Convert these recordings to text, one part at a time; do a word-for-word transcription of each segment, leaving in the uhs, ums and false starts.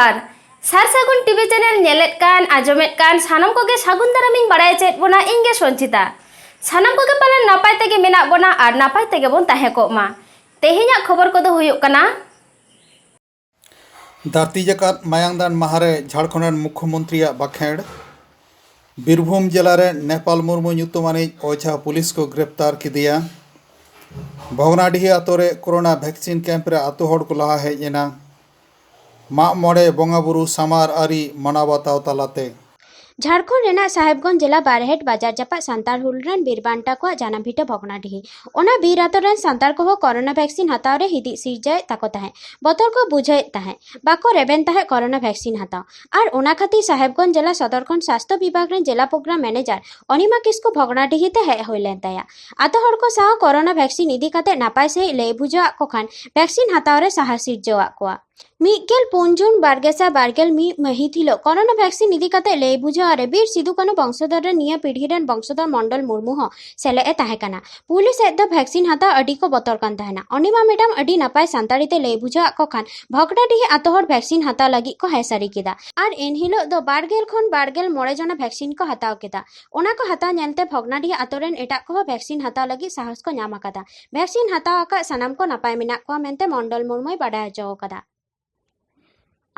ᱟᱨ ᱥᱟᱨ ᱥᱟᱹᱜᱩᱱ TV channel ᱧᱮᱞᱮᱫ ᱠᱟᱱ, ᱟᱸᱡᱚᱢᱮᱫ ᱠᱟᱱ ᱥᱟᱱᱟᱢ ᱠᱚᱜᱮ ᱥᱟᱹᱜᱩᱱ ᱫᱟᱨᱟᱢᱤᱧ ᱵᱟᱲᱟᱭ ᱦᱚᱪᱚᱭᱮᱫ ᱵᱚᱱᱟ, ᱤᱧ ᱜᱮ ᱥᱚᱧᱪᱤᱛᱟ᱾ ᱥᱟᱱᱟᱢ ᱠᱚᱜᱮ ᱯᱟᱞᱮᱱ ᱱᱟᱯᱟᱭ ᱛᱮᱜᱮ ᱢᱮᱱᱟᱜ ᱵᱚᱱᱟ ᱟᱨ ᱱᱟᱯᱟᱭ ᱛᱮᱜᱮ ᱵᱚᱱ ᱛᱟᱦᱮᱸ ᱠᱚᱜ ᱢᱟ᱾ ᱛᱮᱦᱮᱧᱟᱜ ᱠᱷᱚᱵᱚᱨ ᱠᱚᱫᱚ ᱦᱩᱭᱩᱜ ᱠᱟᱱᱟ᱾ ᱫᱷᱟᱹᱨᱛᱤ ᱡᱟᱠᱟᱛ ᱢᱟᱭᱟᱝ ᱫᱟᱱ ᱢᱟᱦᱟ ᱨᱮ ᱡᱷᱟᱲᱠᱷᱚᱸᱰ ᱨᱮᱱ ᱢᱩᱠᱷᱭᱚᱢᱚᱱᱛᱨᱤᱭᱟᱜ ᱵᱟᱠᱷᱮᱲ᱾ ᱵᱤᱨᱵᱷᱩᱢ ᱡᱮᱞᱟ ᱨᱮ ᱱᱮᱯᱟᱞ ᱢᱩᱨᱢᱩ ᱧᱩᱛᱩᱢᱟᱱᱤᱡ ᱚᱡᱷᱟ ᱯᱩᱞᱤᱥ ᱠᱚ ᱜᱨᱮᱯᱛᱟᱨ ᱠᱮᱫᱮᱭᱟ᱾ ᱵᱷᱚᱜᱽᱱᱟᱰᱤᱦᱤ ᱟᱛᱳ ᱨᱮ ᱠᱳᱨᱳᱱᱟ ᱵᱷᱮᱠᱥᱤᱱ ᱠᱮᱢᱯ ᱨᱮ ᱟᱛᱳ ᱦᱚᱲ ᱠᱚ ᱞᱟᱦᱟ ᱦᱮᱡ ᱮᱱᱟ᱾ ᱢᱟᱜ ᱢᱚᱬᱮ ᱵᱚᱸᱜᱟ ᱵᱩᱨᱩ ᱥᱟᱢᱟᱨ ᱟᱹᱨᱤ ᱢᱟᱱᱟᱣ ᱵᱟᱛᱟᱣ ᱛᱟᱞᱟᱛᱮ᱾ ᱡᱷᱟᱲᱠᱷᱚᱸᱰ ᱨᱮᱱᱟᱜ ᱥᱟᱦᱮᱵᱽᱜᱚᱸᱡᱽ ᱡᱮᱞᱟ ᱵᱟᱨᱦᱮᱴ ᱵᱟᱡᱟᱨ ᱡᱟᱯᱟᱜ ᱥᱟᱱᱛᱟᱲ ᱦᱩᱞ ᱨᱮᱱ ᱵᱤᱨ ᱵᱟᱱᱴᱟ ᱠᱚᱣᱟᱜ ᱡᱟᱱᱟᱢ ᱵᱷᱤᱴᱟᱹ ᱵᱷᱚᱜᱽᱱᱟᱰᱤᱦᱤ᱾ ᱚᱱᱟ ᱵᱤᱨ ᱟᱛᱳ ᱨᱮᱱ ᱥᱟᱱᱛᱟᱲ ᱠᱚᱦᱚᱸ ᱠᱳᱨᱳᱱᱟ ᱵᱷᱮᱠᱥᱤᱱ ᱦᱟᱛᱟᱣ ᱨᱮ ᱦᱤᱫᱤᱡ ᱥᱤᱨᱡᱟᱹᱣᱮᱫ ᱛᱟᱠᱚ ᱛᱟᱦᱮᱸᱫ, ᱵᱚᱛᱚᱨ ᱠᱚ ᱵᱩᱡᱷᱟᱹᱣᱮᱫ ᱛᱟᱦᱮᱸᱫ, ᱵᱟᱠᱚ ᱨᱮᱵᱮᱱ ᱛᱟᱦᱮᱸᱫ ᱠᱳᱨᱳᱱᱟ ᱵᱷᱮᱠᱥᱤᱱ ᱦᱟᱛᱟᱣ᱾ ᱟᱨ ᱚᱱᱟ ᱠᱷᱟᱹᱛᱤᱨ ᱥᱟᱦᱮᱵᱽᱜᱚᱸᱡᱽ ᱡᱮᱞᱟ ᱥᱚᱫᱚᱨ ᱠᱷᱚᱱ ᱥᱟᱥᱛᱷᱚ ᱵᱤᱵᱷᱟᱜᱽ ᱨᱮᱱ ᱡᱮᱞᱟ ᱯᱨᱳᱜᱨᱟᱢ ᱢᱮᱱᱮᱡᱟᱨ ᱚᱱᱤᱢᱟ ᱠᱤᱥᱠᱩ ᱵᱷᱚᱜᱽᱱᱟᱰᱤᱦᱤ ᱛᱮ ᱦᱮᱡ ᱦᱩᱭ ᱞᱮᱱ ᱛᱟᱭᱟ᱾ ᱟᱛᱳ ᱦᱚᱲ ᱠᱚ ᱥᱟᱶ ᱠᱳᱨᱳᱱᱟ ᱵᱷᱮᱠᱥᱤᱱ ᱤᱫᱤ ᱠᱟᱛᱮ ᱱᱟᱯᱟᱭ ᱥᱟᱺᱦᱤᱡ ᱞᱟᱹᱭ ᱵᱩᱡᱷᱟᱹᱣᱟᱜ ᱠᱚ ᱠᱷᱟᱱ ᱵᱷᱮᱠᱥᱤᱱ ᱦᱟᱛᱟᱣ ᱨᱮ ᱥᱟᱦᱟ ᱥᱤᱨᱡᱟᱹᱣᱟᱜ ᱠᱚᱣᱟ᱾ ᱢᱤᱫ ᱜᱮᱞ ᱯᱩᱱ ᱡᱩᱱ ᱵᱟᱨ ᱜᱮᱥᱟᱭ ᱵᱟᱨ ᱜᱮᱞ ᱢᱤᱫ ᱢᱟᱹᱦᱤᱛ ᱦᱤᱞᱳᱜ ᱠᱳᱨᱳᱱᱟ ᱵᱷᱮᱠᱥᱤᱱ ᱤᱫᱤ ᱠᱟᱛᱮ ᱞᱟᱹᱭ ᱵᱩᱡᱷᱟᱹᱣ ᱨᱮ ᱵᱤᱨ ᱥᱤᱫᱩ ᱠᱟᱹᱱᱩ ᱵᱚᱝᱥᱚᱫᱷᱚᱨ ᱨᱮᱱ ᱱᱤᱭᱟᱹ ᱯᱤᱲᱦᱤ ᱨᱮᱱ ᱵᱚᱝᱥᱚᱫᱷᱚᱨ ᱢᱚᱱᱰᱚᱞ ᱢᱩᱨᱢᱩ ᱦᱚᱸ ᱥᱮᱞᱮᱫ ᱮ ᱛᱟᱦᱮᱸ ᱠᱟᱱᱟ᱾ ᱯᱩᱞᱤᱥ ᱥᱮᱫ ᱫᱚ ᱵᱷᱮᱠᱥᱤᱱ ᱦᱟᱛᱟᱣ ᱟᱹᱰᱤ ᱠᱚ ᱵᱚᱛᱚᱨ ᱠᱟᱱ ᱛᱟᱦᱮᱱᱟ᱾ ᱚᱱᱤᱢᱟ ᱢᱮᱰᱟᱢ ᱟᱹᱰᱤ ᱱᱟᱯᱟᱭ ᱥᱟᱱᱛᱟᱲᱤ ᱛᱮ ᱞᱟᱹᱭ ᱵᱩᱡᱷᱟᱹᱣᱟᱜ ᱠᱚ ᱠᱷᱟᱱ ᱵᱷᱚᱜᱽᱱᱟᱰᱤᱦᱤ ᱟᱛᱳ ᱦᱚᱲ ᱵᱷᱮᱠᱥᱤᱱ ᱦᱟᱛᱟᱣ ᱞᱟᱹᱜᱤᱫ ᱠᱚ ᱦᱮᱸ ᱥᱟᱹᱨᱤ ᱠᱮᱫᱟ᱾ ᱟᱨ ᱮᱱ ᱦᱤᱞᱳᱜ ᱫᱚ ᱵᱟᱨ ᱜᱮᱞ ᱠᱷᱚᱱ ᱵᱟᱨ ᱜᱮᱞ ᱢᱚᱬᱮ ᱡᱚᱱᱟ ᱵᱷᱮᱠᱥᱤᱱ ᱠᱚ ᱦᱟᱛᱟᱣ ᱠᱮᱫᱟ᱾ ᱚᱱᱟ ᱠᱚ ᱦᱟᱛᱟᱣ ᱧᱮᱞᱛᱮ ᱵᱷᱚᱜᱽᱱᱟᱰᱤᱦᱤ ᱟᱛᱳ ᱨᱮᱱ ᱮᱴᱟᱜ ᱠᱚᱦᱚᱸ ᱵᱷᱮᱠᱥᱤᱱ ᱦᱟᱛᱟᱣ ᱞᱟᱹᱜᱤᱫ ᱥᱟᱦᱚᱥ ᱠᱚ ᱧᱟᱢ ᱟᱠᱟᱫᱟ᱾ ᱵᱷᱮᱠᱥᱤᱱ ᱦᱟᱛᱟᱣ ᱟᱠᱟᱫ ᱥᱟᱱᱟᱢ ᱠᱚ ᱱᱟᱯᱟᱭ ᱢᱮᱱᱟᱜ ᱠᱚᱣᱟ ᱢᱮᱱᱛᱮ ᱢᱚᱱᱰᱚᱞ ᱢᱩᱨᱢᱩᱭ ᱵᱟᱰᱟᱭ ᱦᱚᱪᱚ ᱟᱠᱟᱫᱟ᱾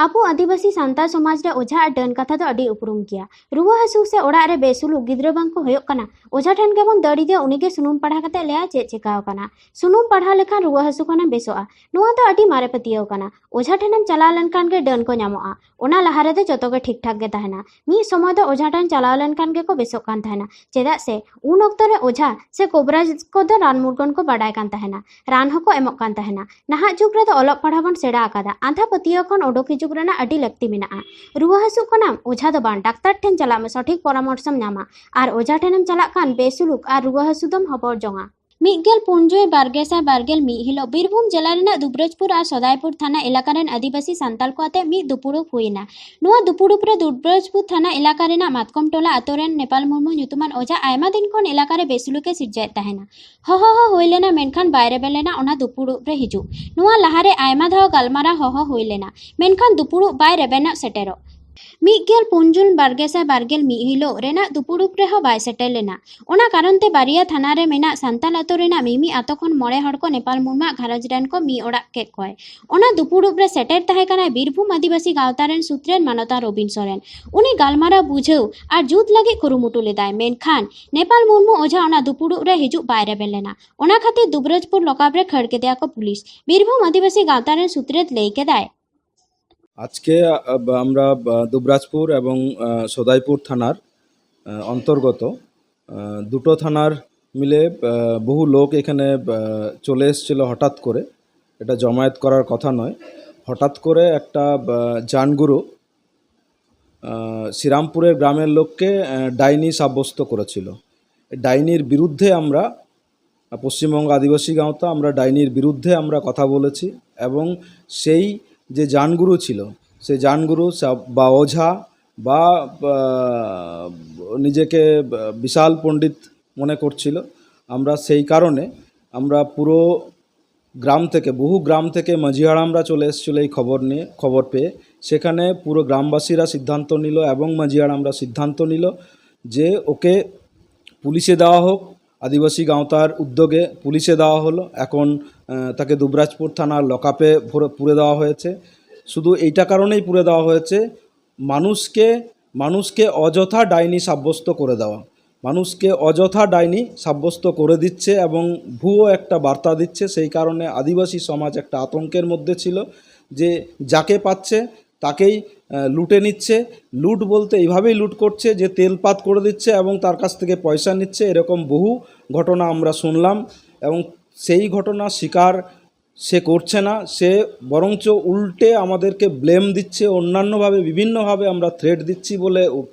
ᱟᱵᱚ ᱟᱹᱫᱤᱵᱟᱹᱥᱤ ᱥᱟᱱᱛᱟᱲ ᱥᱚᱢᱟᱡᱽ ᱨᱮ ᱚᱡᱷᱟ ᱟᱨ ᱰᱟᱹᱱ ᱠᱟᱛᱷᱟ ᱫᱚ ᱟᱹᱰᱤ ᱩᱯᱨᱩᱢ ᱜᱮᱭᱟ᱾ ᱨᱩᱣᱟᱹ ᱦᱟᱹᱥᱩ ᱥᱮ ᱚᱲᱟᱜ ᱨᱮ ᱵᱮᱥᱩᱞᱩᱠ ᱜᱤᱫᱽᱨᱟᱹ ᱵᱟᱝ ᱠᱚ ᱦᱩᱭᱩᱜ ᱠᱟᱱᱟ, ᱚᱡᱷᱟ ᱴᱷᱮᱱ ᱜᱮᱵᱚᱱ ᱫᱟᱹᱲ ᱤᱫᱤᱭᱟ, ᱩᱱᱤ ᱜᱮ ᱥᱩᱱᱩᱢ ᱯᱟᱲᱦᱟ ᱠᱟᱛᱮ ᱞᱟᱹᱭᱟ ᱪᱮᱫ ᱪᱮᱠᱟᱣ ᱠᱟᱱᱟ᱾ ᱥᱩᱱᱩᱢ ᱯᱟᱲᱦᱟᱣ ᱞᱮᱠᱷᱟᱱ ᱨᱩᱣᱟᱹ ᱦᱟᱹᱥᱩ ᱠᱷᱚᱱᱮᱢ ᱵᱮᱥᱚᱜᱼᱟ, ᱱᱚᱣᱟ ᱫᱚ ᱟᱹᱰᱤ ᱢᱟᱨᱮ ᱯᱟᱹᱛᱭᱟᱹᱣ ᱠᱟᱱᱟ᱾ ᱚᱡᱷᱟ ᱴᱷᱮᱱᱮᱢ ᱪᱟᱞᱟᱣ ᱞᱮᱱᱠᱷᱟᱱ ᱜᱮ ᱰᱟᱹᱱ ᱠᱚ ᱧᱟᱢᱚᱜᱼᱟ, ᱚᱱᱟ ᱞᱟᱦᱟ ᱨᱮᱫᱚ ᱡᱚᱛᱚ ᱜᱮ ᱴᱷᱤᱠ ᱴᱷᱟᱠ ᱜᱮ ᱛᱟᱦᱮᱱᱟ᱾ ᱢᱤᱫ ᱥᱚᱢᱚᱭ ᱫᱚ ᱚᱡᱷᱟ ᱴᱷᱮᱱ ᱪᱟᱞᱟᱣ ᱞᱮᱱᱠᱷᱟᱱ ᱜᱮᱠᱚ ᱵᱮᱥᱚᱜ ᱠᱟᱱ ᱛᱟᱦᱮᱱᱟ, ᱪᱮᱫᱟᱜ ᱥᱮ ᱩᱱ ᱚᱠᱛᱚ ᱨᱮ ᱚᱡᱷᱟ ᱥᱮ ᱠᱚᱵᱨᱟᱡᱽ ᱠᱚᱫᱚ ᱨᱟᱱ ᱢᱩᱨᱜᱟᱹᱱ ᱠᱚ ᱵᱟᱰᱟᱭ ᱠᱟᱱ ᱛᱟᱦᱮᱱᱟ, ᱨᱟᱱ ᱦᱚᱸᱠᱚ ᱮᱢᱚᱜ ᱠᱟᱱ ᱛᱟᱦᱮᱱᱟ᱾ ᱱᱟᱦᱟᱜ ᱡᱩᱜᱽ ᱨᱮᱫᱚ ᱚᱞᱚᱜ ᱯᱟᱲᱦᱟᱣ ᱵᱚᱱ ᱥᱮᱬᱟ ᱟᱠᱟᱫᱟ, ᱟᱸᱫᱷᱟ ᱯᱟᱹᱛᱭᱟᱹᱣ ᱠᱷᱚᱱ ᱚᱰᱚᱠ ᱦᱤᱡᱩᱜ ᱨᱮᱱᱟᱜ ᱟᱹᱰᱤ ᱞᱟᱹᱠᱛᱤ ᱢᱮᱱᱟᱜᱼᱟ᱾ ᱨᱩᱣᱟᱹ ᱦᱟᱹᱥᱩᱜ ᱠᱟᱱᱟᱢ, ᱚᱡᱷᱟ ᱫᱚ ᱵᱟᱝ, ᱰᱟᱠᱛᱟᱨ ᱴᱷᱮᱱ ᱪᱟᱞᱟᱜ ᱢᱮ, ᱥᱚᱴᱷᱤᱠ ᱯᱚᱨᱟᱢᱚᱨᱥᱚᱢ ᱧᱟᱢᱟ᱾ ᱟᱨ ᱚᱡᱷᱟ ᱴᱷᱮᱱᱮᱢ ᱪᱟᱞᱟᱜ ᱠᱷᱟᱱ ᱵᱮᱥᱩᱞᱩᱠ ᱟᱨ ᱨᱩᱣᱟᱹ ᱦᱟᱹᱥᱩ ᱫᱚᱢ ᱦᱚᱵᱚᱨ ᱡᱚᱝᱟ᱾ ᱢᱤᱫ ᱜᱮᱞ ᱯᱩᱱ ᱡᱩᱭ ᱵᱟᱨ ᱜᱮᱥᱟᱭ ᱵᱟᱨ ᱜᱮᱞ ᱢᱤᱫ ᱦᱤᱞᱳᱜ ᱵᱤᱨᱵᱷᱩᱢ ᱡᱮᱞᱟ ᱨᱮᱱᱟᱜ ᱫᱩᱵᱽᱨᱟᱡᱽᱯᱩᱨ ᱟᱨ ᱥᱚᱫᱟᱭᱯᱩᱨ ᱛᱷᱟᱱᱟ ᱮᱞᱟᱠᱟ ᱨᱮᱱ ᱟᱹᱫᱤᱵᱟᱹᱥᱤ ᱥᱟᱱᱛᱟᱲ ᱠᱚ ᱟᱛᱮ ᱢᱤᱫ ᱫᱩᱯᱩᱲᱩᱵ ᱦᱩᱭ ᱮᱱᱟ᱾ ᱱᱚᱣᱟ ᱫᱩᱯᱩᱲᱩᱵ ᱨᱮ ᱫᱩᱵᱽᱨᱟᱡᱽᱯᱩᱨ ᱛᱷᱟᱱᱟ ᱮᱞᱟᱠᱟ ᱨᱮᱱᱟᱜ ᱢᱟᱛᱠᱚᱢ ᱴᱚᱞᱟ ᱟᱛᱳ ᱨᱮᱱ ᱱᱮᱯᱟᱞ ᱢᱩᱨᱢᱩ ᱧᱩᱛᱩᱢᱟᱱ ᱚᱡᱷᱟ ᱟᱭᱢᱟ ᱫᱤᱱ ᱠᱷᱚᱱ ᱮᱞᱟᱠᱟ ᱨᱮ ᱵᱮᱥᱩᱞᱩᱠ ᱮ ᱥᱤᱨᱡᱟᱹᱣᱮᱫ ᱛᱟᱦᱮᱱᱟ᱾ ᱦᱚᱦᱚ ᱦᱚᱸ ᱦᱩᱭ ᱞᱮᱱᱟ, ᱢᱮᱱᱠᱷᱟᱱ ᱵᱟᱭ ᱨᱮᱵᱮᱱ ᱞᱮᱱᱟ ᱚᱱᱟ ᱫᱩᱯᱩᱲᱩᱵ ᱨᱮ ᱦᱤᱡᱩᱜ᱾ ᱱᱚᱣᱟ ᱞᱟᱦᱟᱨᱮ ᱟᱭᱢᱟ ᱫᱷᱟᱣ ᱜᱟᱞᱢᱟᱨᱟᱣ ᱦᱚᱦᱚ ᱦᱩᱭ ᱞᱮᱱᱟ, ᱢᱮᱱᱠᱷᱟᱱ ᱫᱩᱯᱩᱲᱩᱵ ᱵᱟᱭ ᱨᱮᱵᱮᱱᱚᱜ ᱥᱮᱴᱮᱨᱚᱜ᱾ ᱢᱤᱫ ᱜᱮᱞ ᱯᱩᱱ ᱡᱩᱱ ᱵᱟᱨ ᱜᱮᱥᱟᱭ ᱵᱟᱨ ᱜᱮᱞ ᱢᱤᱫ ᱦᱤᱞᱳᱜ ᱨᱮᱱᱟᱜ ᱫᱩᱯᱩᱲᱩᱵ ᱨᱮᱦᱚᱸ ᱵᱟᱭ ᱥᱮᱴᱮᱨ ᱞᱮᱱᱟ᱾ ᱚᱱᱟ ᱠᱟᱨᱚᱱ ᱛᱮ ᱵᱟᱨᱭᱟ ᱛᱷᱟᱱᱟ ᱨᱮ ᱢᱮᱱᱟᱜ ᱥᱟᱱᱛᱟᱲ ᱟᱛᱳ ᱨᱮᱱᱟᱜ ᱢᱤᱢᱤᱫ ᱟᱛᱳ ᱠᱷᱚᱱ ᱢᱚᱬᱮ ᱦᱚᱲ ᱠᱚ ᱱᱮᱯᱟᱞ ᱢᱩᱨᱢᱩᱣᱟᱜ ᱜᱷᱟᱨᱚᱸᱡᱽ ᱨᱮᱱ ᱠᱚ ᱢᱤᱫ ᱚᱲᱟᱜ ᱠᱮᱫ ᱠᱚᱣᱟᱭ᱾ ᱚᱱᱟ ᱫᱩᱯᱩᱲᱩᱵ ᱨᱮ ᱥᱮᱴᱮᱨ ᱛᱟᱦᱮᱸ ᱠᱟᱱᱟᱭ ᱵᱤᱨᱵᱷᱩᱢ ᱟᱹᱫᱤᱵᱟᱹᱥᱤ ᱜᱟᱶᱛᱟ ᱨᱮᱱ ᱥᱩᱛᱨᱮᱛ ᱢᱟᱱᱚᱛᱟᱱ ᱨᱚᱵᱤᱱ ᱥᱚᱨᱮᱱ᱾ ᱩᱱᱤ ᱜᱟᱞᱢᱟᱨᱟᱣ ᱵᱩᱡᱷᱟᱹᱣ ᱟᱨ ᱡᱩᱛ ᱞᱟᱹᱜᱤᱫ ᱠᱩᱨᱩᱢᱩᱴᱩ ᱞᱮᱫᱟᱭ, ᱢᱮᱱᱠᱷᱟᱱ ᱱᱮᱯᱟᱞ ᱢᱩᱨᱢᱩ ᱚᱡᱷᱟ ᱚᱱᱟ ᱫᱩᱯᱩᱲᱩᱵ ᱨᱮ ᱦᱤᱡᱩᱜ ᱵᱟᱭ ᱨᱮᱵᱮᱱ ᱞᱮᱱᱟ᱾ ᱚᱱᱟ ᱠᱷᱟᱹᱛᱤᱨ ᱫᱩᱵᱽᱨᱟᱡᱽᱯᱩᱨ ᱞᱚᱠᱟᱯ ᱨᱮ ᱠᱷᱟᱹᱲ ᱠᱮᱫᱮᱭᱟ ᱠᱚ ᱯᱩᱞᱤᱥ᱾ ᱵᱤᱨᱵᱷᱩᱢ ᱟᱹᱫᱤᱵᱟᱹᱥᱤ ᱜᱟᱶᱛᱟ ᱨᱮᱱ ᱥᱩᱛᱨᱮᱛ ᱞᱟᱹᱭ ᱠᱮᱫᱟᱭ, আজকে আহ, আমরা আহ, দুবরাজপুর এবং আহ, সদাইপুর থানার আহ, অন্তর্গত আহ, দুটো থানার মিলে আহ, বহু লোক এখানে আহ, চলে এসেছিল হঠাৎ করে। এটা জমায়েত করার কথা নয়। হঠাৎ করে একটা আহ, জানগুরু আহ, শ্রীরামপুরের গ্রামের লোককে আহ, ডাইনি সাব্যস্ত করেছিল। ডাইনির বিরুদ্ধে আমরা, পশ্চিমবঙ্গ আদিবাসী গাঁওতা, আমরা ডাইনির বিরুদ্ধে আমরা কথা বলেছি এবং সেই যে জানগুরু ছিল, সেই জানগুরু সা- বা ওঝা বা আহ, নিজেকে বিশাল পণ্ডিত মনে করছিল। আমরা সেই কারণে আমরা পুরো গ্রাম থেকে, বহু গ্রাম থেকে মাঝি হারামরা চলে এসেছিল এই খবর নিয়ে, খবর পেয়ে। সেখানে পুরো গ্রামবাসীরা সিদ্ধান্ত নিল এবং মাঝি হারামরা সিদ্ধান্ত নিল যে ওকে পুলিশে দেওয়া হোক। আদিবাসী গাঁওতার উদ্যোগে পুলিশে দেওয়া হলো। এখন আহ, তাকে দুবরাজপুর থানার লকআপে পুরে পুরে দেওয়া হয়েছে। শুধু এইটা কারণেই পুরে দেওয়া হয়েছে, মানুষকে মানুষকে অযথা ডাইনি সাব্যস্ত করে দেওয়া। মানুষকে অযথা ডাইনি সাব্যস্ত করে দিচ্ছে এবং ভুয়ো একটা বার্তা দিচ্ছে। সেই কারণে আদিবাসী সমাজ একটা আতঙ্কের মধ্যে ছিল যে যাকে পাচ্ছে তাকেই আহ, লুটে নিচ্ছে। লুট বলতে এইভাবেই লুট করছে যে তেলপাত করে দিচ্ছে এবং তার কাছ থেকে পয়সা নিচ্ছে। এরকম বহু ঘটনা আমরা শুনলাম এবং সেই ঘটনা স্বীকার সে করছে না। সে বরঞ্চ উল্টে আমাদেরকে ব্লেম দিচ্ছে, অন্যান্যভাবে বিভিন্নভাবে আমরা থ্রেট দিচ্ছি বলে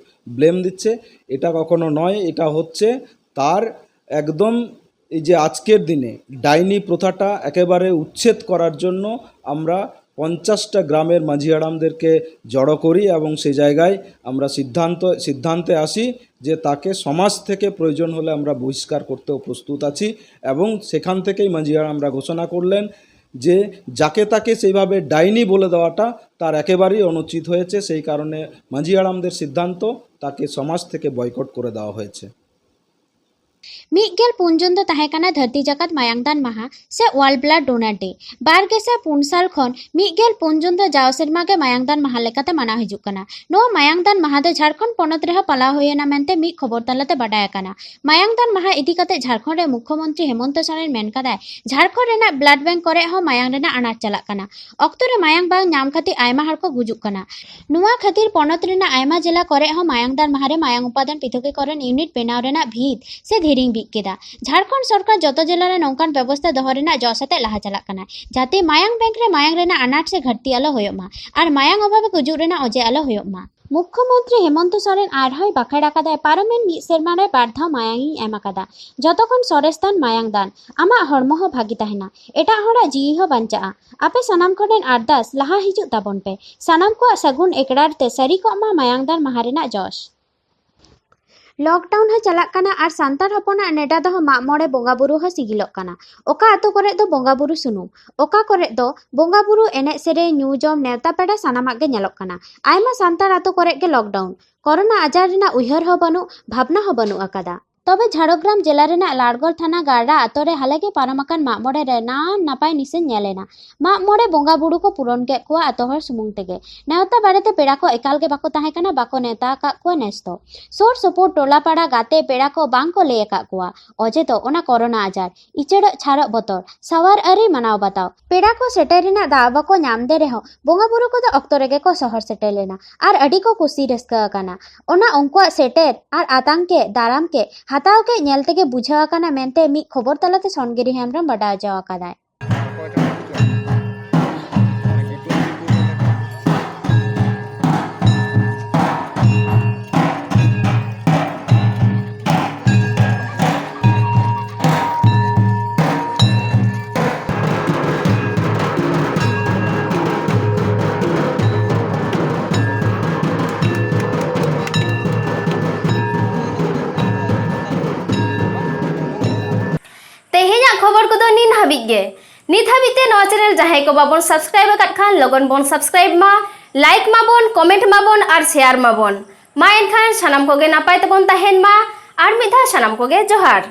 ব্লেম দিচ্ছে। এটা কখনো নয়, এটা হচ্ছে তার একদম এই যে আজকের দিনে ডাইনি প্রথাটা একেবারে উচ্ছেদ করার জন্য আমরা পঞ্চাশটা গ্রামের মাঝি হারামদেরকে জড়ো করি এবং সে জায়গায় আমরা সিদ্ধান্ত সিদ্ধান্তে আসি যে তাকে সমাজ থেকে প্রয়োজন হলে আমরা বহিষ্কার করতেও প্রস্তুত আছি। এবং সেখান থেকেই মাঝি হারামরা ঘোষণা করলেন যে যাকে তাকে সেইভাবে ডাইনি বলে দেওয়াটা তার একেবারেই অনুচিত হয়েছে। সেই কারণে মাঝি হারামদের সিদ্ধান্ত, তাকে সমাজ থেকে বয়কট করে দেওয়া হয়েছে। ᱢᱤᱫ ᱜᱮᱞ ᱯᱩᱱ ᱡᱩᱱ ᱫᱚ ᱛᱟᱦᱮᱸ ᱠᱟᱱᱟ ᱫᱷᱟᱹᱨᱛᱤ ᱡᱟᱠᱟᱛ ᱢᱟᱭᱟᱝ ᱫᱟᱱ ᱢᱟᱦᱟ ᱥᱮ World Blood Donor Day᱾ ᱵᱟᱨ ᱜᱮᱥᱟᱭ ᱯᱩᱱ ᱥᱟᱞ ᱠᱷᱚᱱ ᱢᱤᱫ ᱜᱮᱞ ᱯᱩᱱ ᱡᱩᱱ ᱫᱚ ᱡᱟᱣ ᱥᱮᱨᱢᱟ ᱜᱮ ᱢᱟᱭᱟᱝ ᱫᱟᱱ ᱢᱟᱦᱟ ᱞᱮᱠᱟᱛᱮ ᱢᱟᱱᱟᱣ ᱦᱤᱡᱩᱜ ᱠᱟᱱᱟ᱾ ᱱᱚᱣᱟ ᱢᱟᱭᱟᱝ ᱫᱟᱱ ᱢᱟᱦᱟ ᱫᱚ ᱡᱷᱟᱲᱠᱷᱚᱸᱰ ᱯᱚᱱᱚᱛ ᱨᱮᱦᱚᱸ ᱯᱟᱞᱟᱣ ᱦᱩᱭᱮᱱᱟ ᱢᱮᱱᱛᱮ ᱢᱤᱫ ᱠᱷᱚᱵᱚᱨ ᱛᱟᱞᱟᱛᱮ ᱵᱟᱰᱟᱭ ᱟᱠᱟᱱᱟ᱾ ᱢᱟᱭᱟᱝ ᱫᱟᱱ ᱢᱟᱦᱟ ᱤᱫᱤ ᱠᱟᱛᱮ ᱡᱷᱟᱲᱠᱷᱚᱸᱰ ᱨᱮ ᱢᱩᱠᱷᱭᱚᱢᱚᱱᱛᱨᱤ ᱦᱮᱢᱚᱱᱛᱚ ᱥᱚᱨᱮᱱ ᱢᱮᱱ ᱠᱟᱫᱟᱭ, ᱡᱷᱟᱲᱠᱷᱚᱸᱰ ᱨᱮᱱᱟᱜ blood bank ᱠᱚᱨᱮ ᱦᱚᱸ ᱢᱟᱭᱟᱝ ᱨᱮᱱᱟᱜ ᱟᱱᱟᱴ ᱪᱟᱞᱟᱜ ᱠᱟᱱᱟ᱾ ᱚᱠᱛᱚ ᱨᱮ ᱢᱟᱭᱟᱝ ᱵᱟᱝ ᱧᱟᱢ ᱠᱷᱟᱹᱛᱤᱨ ᱟᱭᱢᱟ ᱦᱚᱲ ᱠᱚ ᱜᱩᱡᱩᱜ ᱠᱟᱱᱟ᱾ ᱱᱚᱣᱟ ᱠᱷᱟᱹᱛᱤᱨ ᱯᱚᱱᱚᱛ ᱨᱮᱱᱟᱜ ᱟᱭᱢᱟ ᱡᱮᱞᱟ ᱠᱚᱨᱮ ᱦᱚᱸ ᱢᱟᱭᱟᱝ ᱫᱟᱱ ᱢᱟᱦᱟ ᱨᱮ ᱢᱟᱭᱟᱝ ᱩᱯᱟᱫᱟᱱ ᱯᱨᱤᱛᱷᱚᱠᱤᱠᱚᱨᱚᱱ unit ᱵᱮᱱᱟᱣ ᱨᱮᱱᱟᱜ ᱵᱷᱤᱛ ᱥᱮ ᱫᱷᱤᱨᱤᱧ ᱵᱤᱫ ᱠᱮᱫᱟ᱾ ᱡᱷᱟᱲᱠᱷᱚᱸᱰ ᱥᱚᱨᱠᱟᱨ ᱡᱚᱛᱚ ᱡᱮᱞᱟ ᱨᱮ ᱱᱚᱝᱠᱟᱱ ᱵᱮᱵᱚᱥᱛᱷᱟ ᱫᱚᱦᱚ ᱨᱮᱱᱟᱜ ᱡᱚᱥ ᱟᱛᱮ ᱞᱟᱦᱟ ᱪᱟᱞᱟᱜ ᱠᱟᱱᱟ, ᱡᱟᱛᱮ ᱢᱟᱭᱟᱝ bank ᱨᱮ ᱢᱟᱭᱟᱝ ᱨᱮᱱᱟᱜ ᱟᱱᱟᱴ ᱥᱮ ᱜᱷᱟᱹᱴᱛᱤ ᱟᱞᱚ ᱦᱩᱭᱩᱜ ᱢᱟ ᱟᱨ ᱢᱟᱭᱟᱝ ᱚᱵᱷᱟᱵ ᱜᱩᱡᱩᱜ ᱨᱮᱱᱟᱜ ᱚᱡᱮ ᱟᱞᱚ ᱦᱩᱭᱩᱜ ᱢᱟ᱾ ᱢᱩᱠᱷᱭᱚᱢᱚᱱᱛᱨᱤ ᱦᱮᱢᱚᱱᱛᱚ ᱥᱚᱨᱮᱱ ᱟᱨᱦᱚᱸᱭ ᱵᱟᱠᱷᱮᱲ ᱟᱠᱟᱫᱟᱭ, ᱯᱟᱨᱚᱢᱮᱱ ᱢᱤᱫ ᱥᱮᱨᱢᱟ ᱨᱮ ᱵᱟᱨ ᱫᱷᱟᱣ ᱢᱟᱭᱟᱝ ᱤᱧ ᱮᱢ ᱟᱠᱟᱫᱟ᱾ ᱡᱚᱛᱚ ᱠᱷᱚᱱ ᱥᱚᱨᱮᱥ ᱫᱟᱱ ᱢᱟᱭᱟᱝ ᱫᱟᱱ᱾ ᱟᱢᱟᱜ ᱦᱚᱲᱢᱚ ᱦᱚᱸ ᱵᱷᱟᱹᱜᱤ ᱛᱟᱦᱮᱱᱟ, ᱮᱴᱟᱜ ᱦᱚᱲᱟᱜ ᱡᱤᱣᱤ ᱦᱚᱸ ᱵᱟᱧᱪᱟᱜᱼᱟ᱾ ᱟᱯᱮ ᱥᱟᱱᱟᱢ ᱠᱚᱴᱷᱮᱱ ᱟᱨᱫᱟᱥ, ᱞᱟᱦᱟ ᱦᱤᱡᱩᱜ ᱛᱟᱵᱚᱱ ᱯᱮ᱾ ᱥᱟᱱᱟᱢ ᱠᱚᱣᱟᱜ ᱥᱟᱹᱜᱩᱱ ᱮᱠᱲᱟᱨ ᱛᱮ ᱥᱟᱹᱨᱤ ᱠᱚᱜ ᱢᱟ ᱢᱟᱭᱟᱝ ᱫᱟᱱ ᱢᱟᱦᱟ ᱨᱮᱱᱟᱜ ᱡᱚᱥ᱾ ᱞᱚᱠᱰᱟᱣᱩᱱ ᱦᱚᱸ ᱪᱟᱞᱟᱜ ᱠᱟᱱᱟ ᱟᱨ ᱥᱟᱱᱛᱟᱲ ᱦᱚᱯᱚᱱᱟᱜ ᱱᱮᱰᱟ ᱫᱚᱦᱚ ᱢᱟᱜ ᱢᱚᱬᱮ ᱵᱚᱸᱜᱟ ᱵᱩᱨᱩ ᱦᱚᱸ ᱥᱤᱜᱤᱞᱚᱜ ᱠᱟᱱᱟ᱾ ᱚᱠᱟ ᱟᱛᱳ ᱠᱚᱨᱮ ᱫᱚ ᱵᱚᱸᱜᱟ ᱵᱩᱨᱩ ᱥᱩᱱᱩᱢ, ᱚᱠᱟ ᱠᱚᱨᱮ ᱫᱚ ᱵᱚᱸᱜᱟ ᱵᱩᱨᱩ, ᱮᱱᱮᱡ ᱥᱮᱨᱮᱧ, ᱧᱩ ᱡᱚᱢ, ᱱᱮᱣᱛᱟ ᱯᱮᱲᱟ ᱥᱟᱱᱟᱢᱟᱜ ᱜᱮ ᱧᱮᱞᱚᱜ ᱠᱟᱱᱟ᱾ ᱟᱭᱢᱟ ᱥᱟᱱᱛᱟᱲ ᱟᱛᱳ ᱠᱚᱨᱮ ᱜᱮ ᱞᱚᱠᱰᱟᱣᱩᱱ᱾ ᱠᱚᱨᱳᱱᱟ ᱟᱡᱟᱨ ᱨᱮᱱᱟᱜ ᱩᱭᱦᱟᱹᱨ ᱦᱚᱸ ᱵᱟᱹᱱᱩᱜ, ᱵᱷᱟᱵᱽᱱᱟ ᱦᱚᱸ ᱵᱟᱹᱱᱩᱜ ᱟᱠᱟᱫᱟ᱾ ᱛᱚᱵᱮ ᱡᱷᱟᱲᱜᱨᱟᱢ ᱡᱮᱞᱟ ᱨᱮᱱᱟᱜ ᱞᱟᱲᱜᱚᱲ ᱛᱷᱟᱱᱟ ᱜᱟᱲᱨᱟ ᱟᱛᱳ ᱨᱮ ᱦᱟᱞᱮ ᱜᱮ ᱯᱟᱨᱚᱢ ᱟᱠᱟᱱ ᱢᱟᱜ ᱢᱚᱬᱮ ᱨᱮ ᱱᱟᱱ ᱱᱟᱯᱟᱭ ᱱᱤᱥᱟᱹᱱ ᱧᱮᱞ ᱮᱱᱟ᱾ ᱢᱟᱜ ᱢᱚᱬᱮ ᱵᱚᱸᱜᱟ ᱵᱩᱨᱩ ᱠᱚ ᱯᱩᱨᱚᱱ ᱠᱮᱫ ᱠᱚᱣᱟ ᱟᱛᱳ ᱦᱚᱲ ᱥᱩᱢᱩᱝ ᱛᱮᱜᱮ᱾ ᱱᱮᱣᱛᱟ ᱵᱟᱨᱮᱛᱮ ᱯᱮᱲᱟ ᱠᱚ ᱮᱠᱟᱞ ᱜᱮ ᱵᱟᱠᱚ ᱛᱟᱦᱮᱸ ᱠᱟᱱᱟ, ᱵᱟᱠᱚ ᱱᱮᱣᱛᱟ ᱟᱠᱟᱫ ᱠᱚᱣᱟ ᱱᱮᱥ ᱫᱚ᱾ ᱥᱩᱨ ᱥᱩᱯᱩᱨ ᱴᱚᱞᱟ ᱯᱟᱲᱟ ᱜᱟᱛᱮ ᱯᱮᱲᱟ ᱠᱚ ᱵᱟᱝ ᱠᱚ ᱞᱟᱹᱭ ᱟᱠᱟᱫ ᱠᱚᱣᱟ᱾ ᱚᱡᱮ ᱫᱚ ᱚᱱᱟ ᱠᱚᱨᱳᱱᱟ ᱟᱡᱟᱨ, ᱤᱪᱟᱹᱲᱚᱜ ᱪᱷᱟᱨᱚᱜ ᱵᱚᱛᱚᱨ, ᱥᱟᱶᱟᱨ ᱟᱹᱨᱤ ᱢᱟᱱᱟᱣ ᱵᱟᱛᱟᱣ᱾ ᱯᱮᱲᱟ ᱠᱚ ᱥᱮᱴᱮᱨ ᱨᱮᱱᱟᱜ ᱫᱟᱣ ᱵᱟᱠᱚ ᱧᱟᱢ ᱫᱮ ᱨᱮᱦᱚᱸ ᱵᱚᱸᱜᱟ ᱵᱩᱨᱩ ᱠᱚᱫᱚ ᱚᱠᱛᱚ ᱨᱮᱜᱮ ᱠᱚ ᱥᱚᱦᱚᱨ ᱥᱮᱴᱮᱨ ᱞᱮᱱᱟ ᱟᱨ ᱟᱹᱰᱤ ᱠᱚ ᱠᱩᱥᱤ ᱨᱟᱹᱥᱠᱟᱹ ᱟᱠᱟᱱᱟ᱾ ᱚᱱᱟ ᱩᱱᱠᱩᱣᱟᱜ ᱥᱮᱴᱮᱨ ᱟᱨ ᱟᱛᱟᱝ ᱠᱮᱫ, ᱫᱟᱨᱟᱢ ᱠᱮᱫ, ᱦᱟᱛᱟᱣ ᱠᱮᱫ ᱧᱮᱞ ᱛᱮᱜᱮ ᱵᱩᱡᱷᱟᱹᱣ ᱟᱠᱟᱱᱟ ᱢᱮᱱᱛᱮ ᱢᱤᱫ ᱠᱷᱚᱵᱚᱨ ᱛᱟᱞᱟᱛᱮ ᱥᱚᱱᱜᱤᱨᱤ ᱦᱮᱢᱵᱨᱚᱢ ᱵᱟᱰᱟᱭ ᱦᱚᱪᱚ ᱟᱠᱟᱫᱟᱭ᱾ ᱠᱷᱚᱵᱚᱨ ᱠᱚᱫᱚ ᱱᱤᱱ ᱦᱟᱹᱵᱤᱡ ᱜᱮ᱾ ᱱᱤᱛ ᱦᱟᱹᱵᱤᱡ ᱛᱮ ᱱᱚᱣᱟ ᱪᱮᱱᱮᱞ ᱡᱟᱦᱟᱸᱭ ᱠᱚ ᱵᱟᱵᱚᱱ ᱥᱟᱵᱥᱠᱨᱟᱭᱤᱵ ᱟᱠᱟᱫ ᱠᱷᱟᱱ, ᱞᱚᱜᱚᱱ ᱵᱚᱱ ᱥᱟᱵᱥᱠᱨᱟᱭᱤᱵ ᱢᱟ, ᱞᱟᱭᱤᱠ ᱢᱟᱵᱚᱱ, ᱠᱚᱢᱮᱱᱴ ᱢᱟᱵᱚᱱ ᱟᱨ ᱥᱮᱭᱟᱨ ᱢᱟᱵᱚᱱ᱾ ᱢᱟ ᱮᱱᱠᱷᱟᱱ ᱥᱟᱱᱟᱢ ᱠᱚᱜᱮ ᱱᱟᱯᱟᱭ ᱛᱮᱵᱚᱱ ᱛᱟᱦᱮᱱ ᱢᱟ᱾ ᱟᱨ ᱢᱤᱫ ᱫᱷᱟᱣ ᱥᱟᱱᱟᱢ ᱠᱚᱜᱮ ᱡᱚᱦᱟᱨ᱾